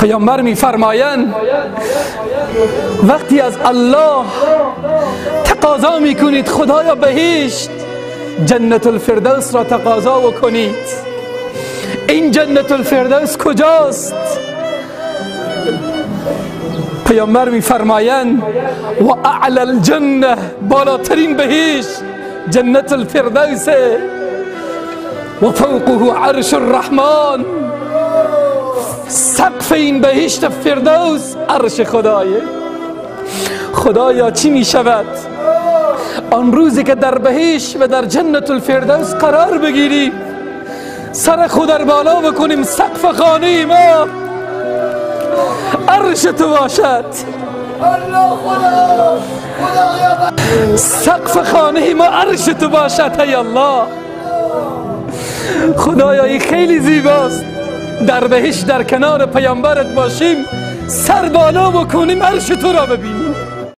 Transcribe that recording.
پیامبر میفرمایند وقتی از الله تقاضا میکنید خدایا بهشت، جنت الفردوس را تقاضا بکنید. این جنت الفردوس کجاست؟ پیامبر میفرمایند و اعلی الجنه، بالاترین بهشت جنت الفردوس، و فوقه عرش الرحمن، سقف این بهشت فردوس عرش خدایه. خدایا چی می شود آن روزی که در بهشت و در جنت الفردوس قرار بگیریم، سر خود در بالا بکنیم، سقف خانه ما عرش تو باشد، سقف خانه ما عرش تو باشد. ای الله، خدایا این خیلی زیباست، در بهشت در کنار پیامبرت باشیم، سر بالا بکنیم، عرش تو را ببینیم.